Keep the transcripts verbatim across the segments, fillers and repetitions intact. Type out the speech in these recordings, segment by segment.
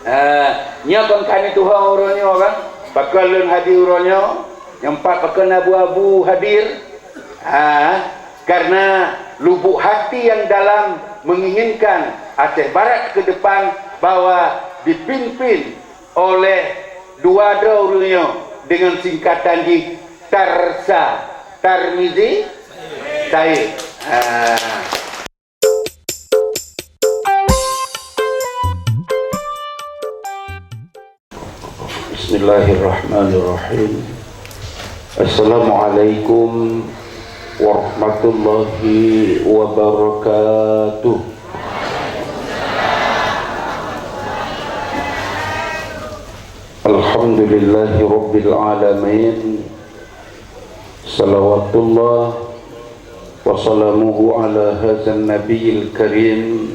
Ah, nyoe kon keuneuk tuha uroe nyoe kan? Pakon lôn hadir uroe nyoe? Nyang pat pakon abu-abu hadir? Ah, karena lubuk hati yang dalam menginginkan Aceh Barat ke depan bahwa dipimpin oleh dua droe ureuëng nyoe dengan singkatan jih Tarsa, Tarmizi, Said. Ah. Bismillahirrahmanirrahim. Assalamualaikum warahmatullahi wabarakatuh. Alhamdulillahi rabbil alamin. Salawatullah wa salamuhu ala hadzan nabiyil karim,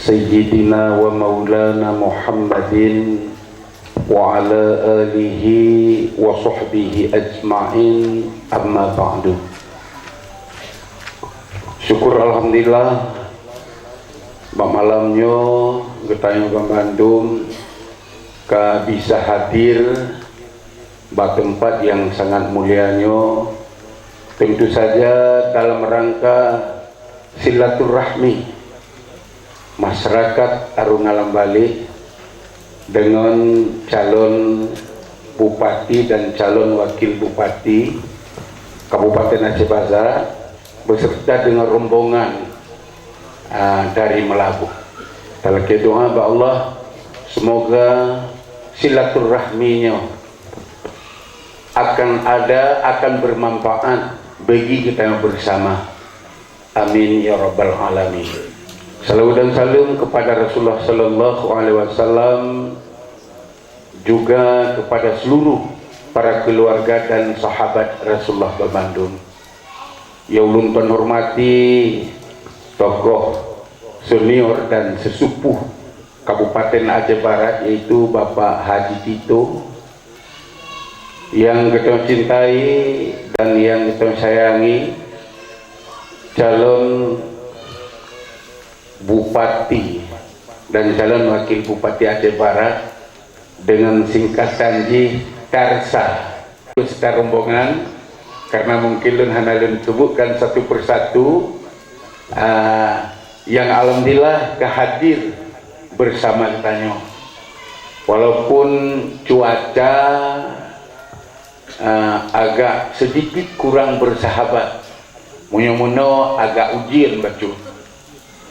sayyidina wa maulana Muhammadin wa ala alihi wa sahbihi ajma'in, amma ba'du. Syukur alhamdulillah, bak malam nyoe geutanyoe banmandum ka bisa hadir bak teumpat nyang sangat mulia nyoe, tentu saja dalam rangka silaturahmi masyarakat Arung Alam Baleh deungon calon bupati dan calon wakil bupati Kabupaten Aceh Barat beserta dengan rombongan, ah, dari Meulaboh. Talakée doa bak Allah, semoga silaturahmi nyoe akan ada, akan bermanfaat bagi kita bersama. Amin ya rabbal alamin. Salawat dan salam kepada Rasulullah sallallahu alaihi wasallam, juga kepada seluruh para keluarga dan sahabat Rasulullah banmandum. Nyang ulôn hormati tokoh senior dan sesepuh Kabupaten Aceh Barat, yaitu Bapak Haji Tito, nyang geutanyoe cintai dan nyang geutanyoe sayangi, calon bupati dan calon wakil bupati Aceh Barat, dengan singkatan jih Tarsa. Beserta rombongan, karena mungkin lôn hana lôn sebutkan satu persatu, ah, yang alhamdulillah ka hadir bersama geutanyoe. Walaupun cuaca, ah, agak sedikit kurang bersahabat, meunyoe meunoe agak ujeuen bacut.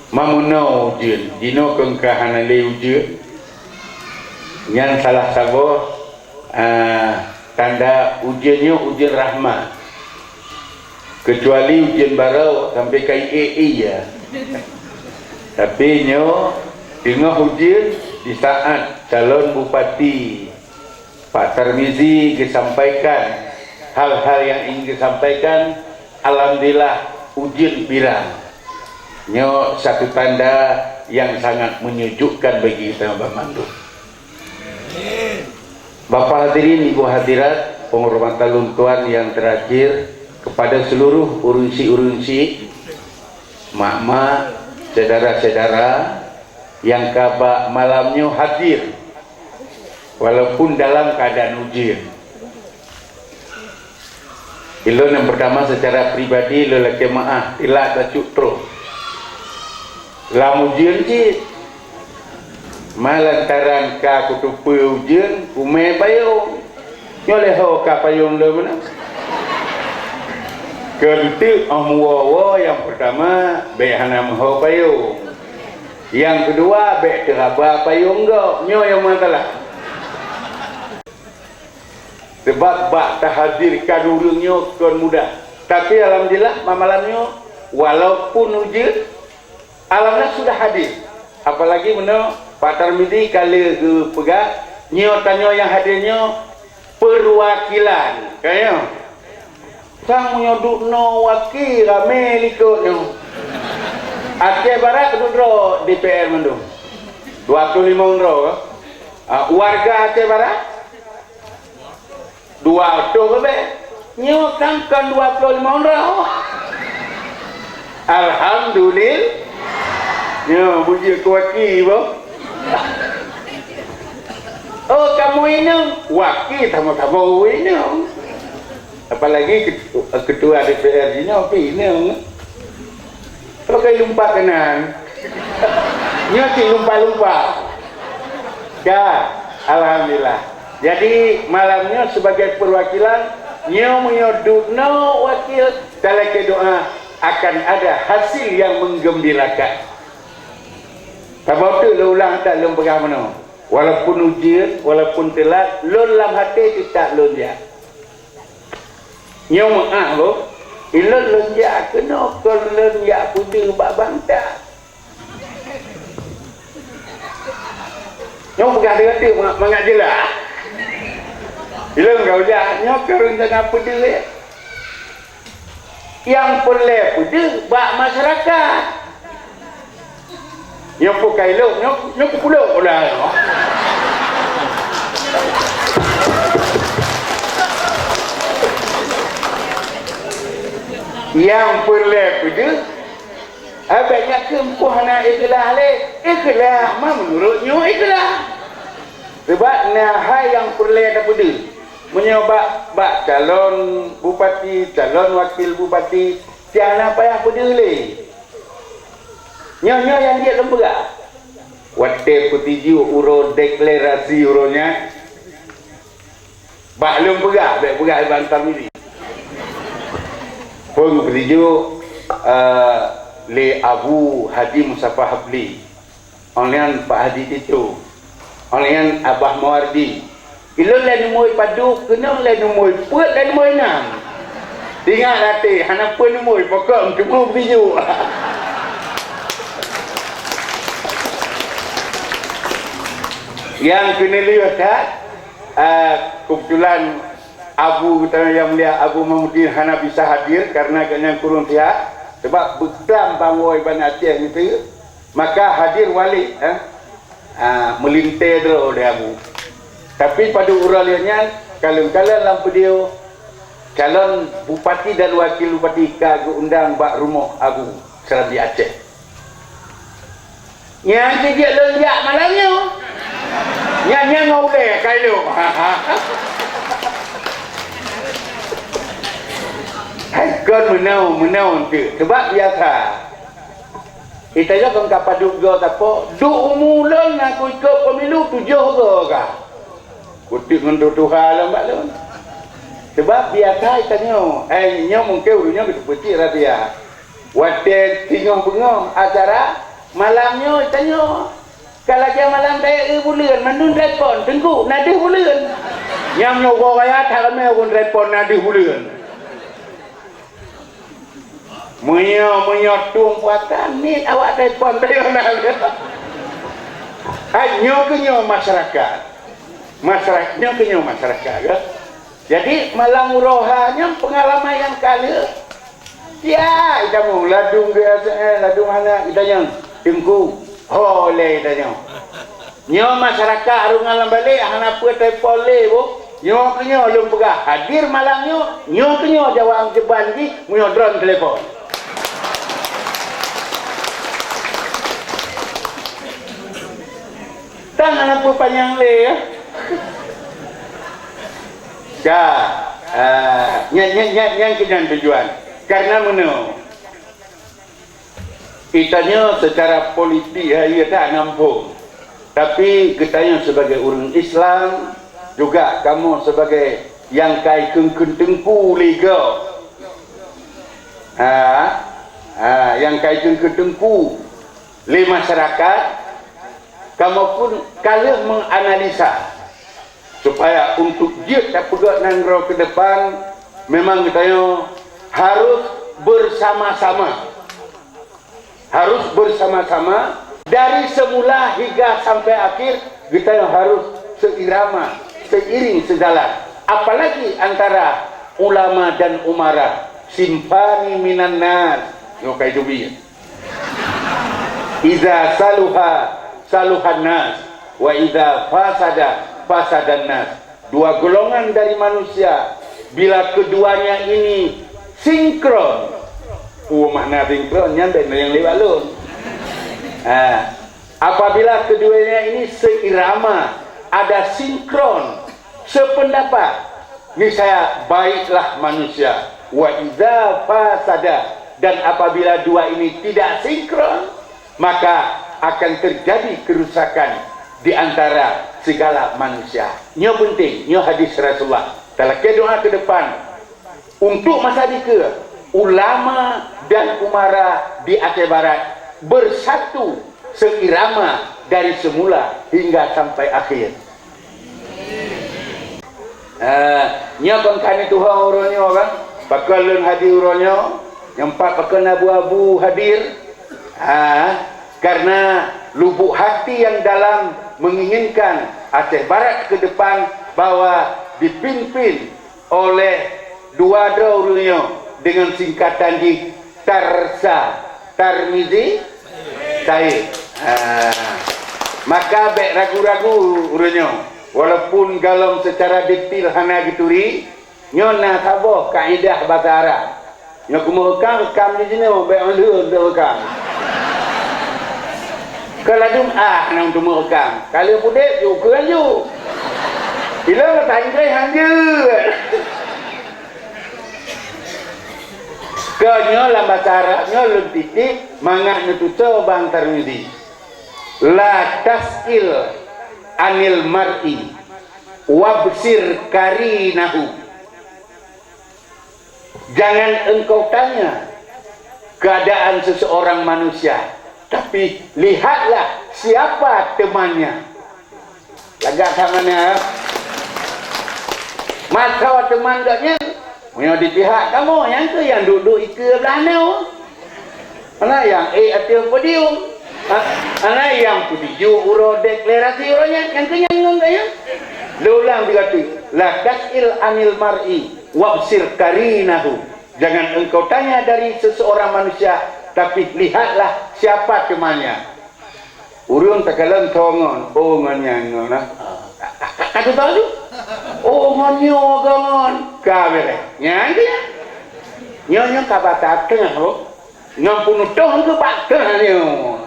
Mameunoe ujeuen, jinoe keu ka hana lé ujeuen. Nyan salah saboh, ah, tanda ujeuen nyoe ujeuen rahmat. Keucuali ujeuen barô sampai ka ié-ié. Tapi nyoe teungoh ujeuen di saat calon bupati Pak Tarmizi geusampaikan hal-hal nyang ingin geusampaikan, alhamdulillah, ujeuen pirang. Nyoe satu tanda nyang sangat menyejukkan bagi geutanyoe banmandum. Bapak hadirin, Ibu hadirat, penghormatan lôn tuan nyang terakhir kepada seluruh ureuëng syik-ureuëng syik, mak-mak, syedara-syedara nyang ka bak malam nyoe hadir. Walaupun dalam keadaan ujeuen. Ilôn nyang pertama secara pribadi lôn lakée meuáh, telat bacut troh. Lam ujeuen cit. Ma lantaran ka kuteupeu ujeuen, kumé payong. Nyoe lé ho ka payong lôn meunan. Keunteuk óh meuwoe-woe nyang pertama bék hana meuho payong. Nyang keudua, bék teuraba payong gob. Nyoe nyang meusalah. Sebab bak tahadirkan ureuëng nyoe kon mudah. Tapi alhamdulillah, bak malam nyoe, walaupun ujeuen, alhamdulillah sudah hadir. Apalagi meunoe Pak Tarmizi ka lheueh geupeugah, nyoe tanyoe nyang hadir nyoe perwakilan. Ka nyoe? Sang meunyoe duek noe waki ramé likot nyoe. Aceh Barat duek droe D P R mandum. Dua puluh lima droe. Ah, warga Aceh Barat dua puluh lebih. Nyoe kan kon dua puluh lima droe. Alhamdulillah. Nyoe bujur kuaki boh. Oh, kamoe inong, wakil sama-sama ureueng inong. Apalagi ket-, ketua D P R jinoe pih inong. Pakai lumpat keunan. Nyoe cit lumpat-lumpat. Ya, alhamdulillah. Jadi, malam nyoe sebagai perwakilan, nyoe meunyoe duek noe wakil, talakée doa akan ada hasil yang menggembirakan. Saboh teuk lôn ulang that lôn peugah meunoe. Walaupun ujeuen, walaupun teulat, lôn lam até teutab lôn jak. Nyoe meuáh boh, ilôn lôn jak keunoe kon lôn jak peudeuh bak banta. Nyoe peugah deungon teuk mangat, mangat jeulaih. Ilôn ka ujak, nyoe keu rencana peudeuh. Nyang peureulée peudeuh bak masyarakat. Nyoe peukai lôn, nyoe, nyoe peupulok udah nyoe. Nyang peureulée peudeuh, abéh nyak keumpôh hana ikhlas lé. Ikhlas ma meunurot nyoe ikhlas. Sabab na hai nyang peureulée tapeudeuh. Meunyoe bak, bak calon bupati, calon wakil bupati, tiang hana payah peudeuh lé. Nyoe, nyoe nyang jeuet lôn peugah. Watée peutijok uroe deklarasi uroe nyan, bah lôn peugah, bék peugah Iban Tarmizi. Phon peutijok, eh, lé Abu Haji Mustafa Habli. Ôn nyan Pak Haji Tito. Ôn nyan Abah Mawardi. Ilôn lé neumoi padub, keunoe lé neumoi peuet, lé neumoi nam. Ingat até, hana peue neumoi, pokok meuteumé beuju. Nyang keuneulheueh that, ah, keubeutulan Abu geutanyoe nyang mulia Abu Mahmudin hana bisa hadir karena gobnyan kureueng sihat, sabab beuklam bangoe Iban Aceh nyoe. Maka hadir wali, eh, ah, meulintée droe lé Abu. Tapi padub uroe lheueh nyan, kalon-kalon lam video, calon bupati dan wakil bupati ka geuundang bak rumoh Abu Serambi Aceh. Nyang keu jeuet lôn jak malam nyoe. Nyan, nyan ngon ulée ka ilôn. Hai kon meunoe, meunoe teuk. Sebab biasa. Geutanyoe kon ka padub goe sapo, duek umu lôn na kuikot pemilu tujoh goe ka. Kutik ngon tuha lom bak lôn. Sebab biasa geutanyoe, eh, nyoe mungken ureueng nyoe geuteupeue cit rahsia. Watée singoh beungoh acara, malam nyoe geutanyoe ka lagée malam dayeuh buleuen, mandum telepon, "Teungku, na deuh buleuen." Nyang nyoe uroe raya that ramé ureueng telepon, "Na deuh buleuen." Meunyoe, meunyoe tueng puasa, niet awak telepon teuh na. Hai, nyoe keuh nyoe masyarakat. Masyarakat, nyoe keuh nyoe masyarakat, ya. Jadi, malam uroe ha nyoe peungalaman nyang ka lheueh. Siat geutanyoe, ladum geu S M S, ladum hana geutanyoe. Teungku, ho lé geutanyoe. Nyoe masyarakat Arungan lam balek hana peue telepon lé boh. Nyoe keuh nyoe lôn peugah hadir malam nyoe, nyoe keuh nyoe jaweueb jeuban jih meunyoe droen telepon. Tan hana peue panyang lé, ya. Ka, ah, nyan, nyan, nyan, nyan keuh nyan tujuan. Karena meunoe, Geutanyoe seucara politik hai gata na muphom, tapi geutanyoe sibagai ureuëng Islam, juga kamoe sibagai nyang ka jikheun-kheun teungku lé gob, ha, ha, nyang ka jikheun-kheun teungku lé masyarakat, kamoe pun ka lheueh menganalisa. Supaya untuk jeuet tapeugöt nanggroe keu depan, memang geutanyoe harus bersama-sama. Harus bersama-sama, dari semula hingga sampai akhir, geutanyoe harus seirama, seiring sejalan. Apalagi antara ulama dan umara, sinfani minan nas. Nyoe ka jiteubiet. Iza saluha, saluhan nas, wa iza fasada, fasadan nas. Dua golongan dari manusia, bila keduanya ini sinkron, peue makna sinkron? Nyan bèk na nyang lewat lôn. Ha. Apabila keduanya ini seirama, ada sinkron sependapat, niscaya baiklah manusia. Wa idza fasada, dan apabila dua ini tidak sinkron, maka akan terjadi kerusakan di antara segala manusia. Nyoe penting, nyoe hadis Rasulullah. Talakée doa ke depan untuk masa dikeue, ulama dan umara di Aceh Barat bersatu seirama dari semula hingga sampai akhir. Ah, nyoe kon kani tuha uroe nyoe kan? Pakon lôn hadir uroe nyoe? Nyang pat pakon abu-abu hadir? Ah, karena lubuk hati yang dalam menginginkan Aceh Barat ke depan bahwa dipimpin oleh dua droe ureuëng nyoe dengan singkatan jih Tarsa, Tarmizi, Said. Ha. Maka bék ragu-ragu ureuëng nyoe, walaupun galom secara detil hana geuturi, nyoe na saboh kaedah basa Arab. Nyoe keumeukam-rekam di sinoe, bék mandum teumeukam. Keu ladum ah nyang teumeukam. Ka lheueh pudeb, yue keu laju. Ilong ka Inggris hanjeuet. Keu nyoe lam basa Arab nyoe lôn titip mangat neututoe bang Tarmizi. La tas'il anil mar'i wabsir karinahu. Jangan engkau tanya keadaan seseorang manusia, tapi lihatlah siapa temannya. Lagak that mana? Masa teman gobnyan, meunyoe di pihak kamoe, nyang keuh nyang duek-duek ikeue blah noe. Hana nyang ék ateueh podium. Ha, hana nyang peutujok uroe deklarasi uroe nyan, nyang keuh nyang ngon gaya. Lôn ulang tiga kali. La tas'il anil mar'i wabsir karinahu. Jangan engkau tanya dari seseorang manusia, tapi lihatlah siapa temannya. Ureuëng takalon tho ngon, oh ngon nyan ngon ah. Ka, ka, ka, ka, ka, oh ngon nyoe ngon. Ka beureh. Nyan keuh nyan. Nyoe nyoe ka bak teungoh, oh. Ngon peunutoh keu bak teungoh nyoe.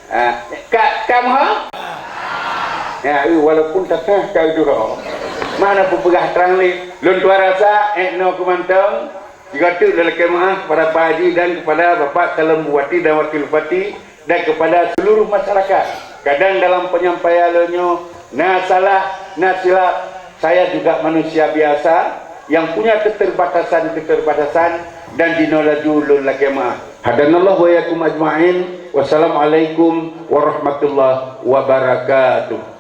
Ah, ka, ka meuhom? Ya, eh, walaupun teungoh ka duroe. Mana peupeugah trang lé. Lôn tuan rasa, eh, noe keu mantong. Juga tu lelaki maaf kepada Pak Haji dan kepada Bapak Calon Bupati dan Wakil Bupati dan kepada seluruh masyarakat. Kadang dalam penyampaian lo nyoe na salah, na silap. Saya juga manusia biasa yang punya keterbatasan-keterbatasan dan dinoe laju lôn lakée maaf. Hadanallah wa iyyakum ajma'in. Wassalamualaikum warahmatullahi wabarakatuh.